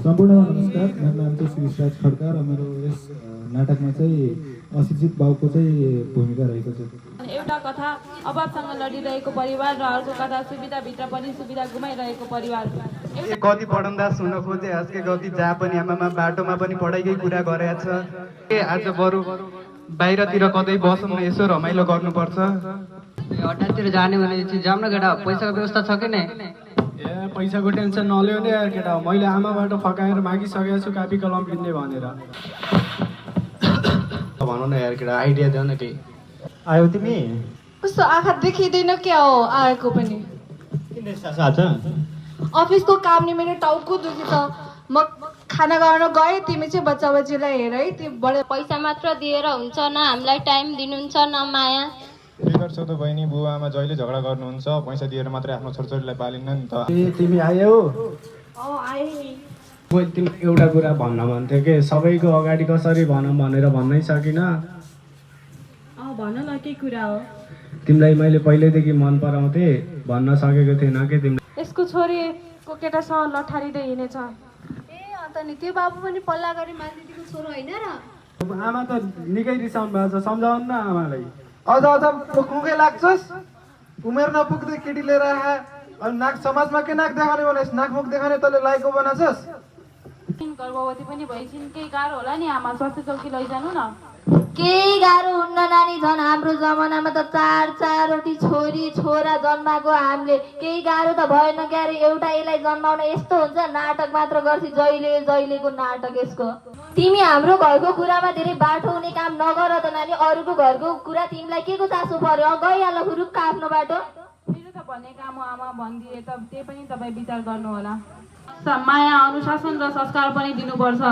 सम्पूर्णमा नमस्कार। मेरो नाम चाहिँ शिविराज खड्का र मेरो यस नाटकमा चाहिँ अशिक्षित बाउको चाहिँ भूमिका रहेको छ। एउटा कथा अभावसँग लडिरहेको परिवार र अर्को कथा सुविधाभित्र पनि सुविधा गुमाइरहेको परिवार। गति पढन्दा सुन्न खोजे आजकै गति जहाँ पनि आमामा बाटोमा पनि पढाइकै कुरा गरेछ। आज बरु बाहिरतिर कतै बसौँ न, यसो रमाइलो गर्नुपर्छ। अड्डातिर जाने भने चाहिँ जाऊँ न केटा, पैसाको व्यवस्था छ कि नै? ए पैसाको टेन्सन नलियो नि यार केटा, मैले आमाबाट फकाएर मागिसकेको छु कापी कलम किन्ने भनेर। भनौँ न यार केटा, आइडिया देऊ न केही। आयो तिमी? कस्तो आँखा देखिँदैन क्या हो आएको पनि। किन साथ अफिसको काम नि मेरो टाउको दुखी छ। म खाना गर्न गएँ, तिमी चाहिँ बच्चा बच्चीलाई हेर है। तिमीबाट पैसा मात्र दिएर हुन्छ न, हामीलाई टाइम दिनुहुन्छ न माया। के गर्छौ त बहिनी, बुवा आमा जहिले झगडा गर्नुहुन्छ, पैसा दिएर मात्रै आफ्नो छोरछोरीलाई पालिन्न नि त। ए तिमी आयौ? मैले तिमीलाई एउटा कुरा भन्न भन्थ्यो कि सबैको अगाडि कसरी भनौँ भनेर भन्नै सकिनँ। भन न के कुरा हो? तिमीलाई मैले पहिल्यैदेखि मन पराउँथेँ, भन्न सकेको थिएन कि तिमीलाई। यसको छोरीको केटासँग लठारिँदै हिँडेछ। ए अन्त नि त्यो बाबु पनि पल्ला गरी मान्छेको छोरो होइन र? आमा त निकै रिसाउनु भएको छ, सम्झाउनु न आमालाई। अझ पुग्नुकै लाग्छस्? उमेर नपुग्दै केटी लिएर आए अनि नाक समाजमा के नाक देखाउने भनेस्? नाकमुख देखाउने तँले लायकको बनाछस्? गर्भवती पनि भइसिन्, केही गाह्रो होला नि आमा, स्वास्थ्य चौकी लैजानु न। केही गाह्रो हुन्न नानी, झन् हाम्रो जमानामा त चारवटी छोरी छोरा जन्माएको हामीले। केही गाह्रो त भएन क्यारे, एउटा यसलाई जन्माउन यस्तो हुन्छ, नाटक मात्र गर्छ, जहिलेको नाटक यसको। तिमी हाम्रो घरको कुरामा धेरै बाटो हुने काम नगर त नानी, अरूको घरको कुरा तिमीलाई के को चासो पर्यो? गइहाल हुरुक्क आफ्नो बाटो। मेरो त भन्ने काम हो आमा, भनिदिए त त्यही पनि तपाईँ विचार गर्नु होला। माया, अनुशासन र संस्कार पनि दिनुपर्छ।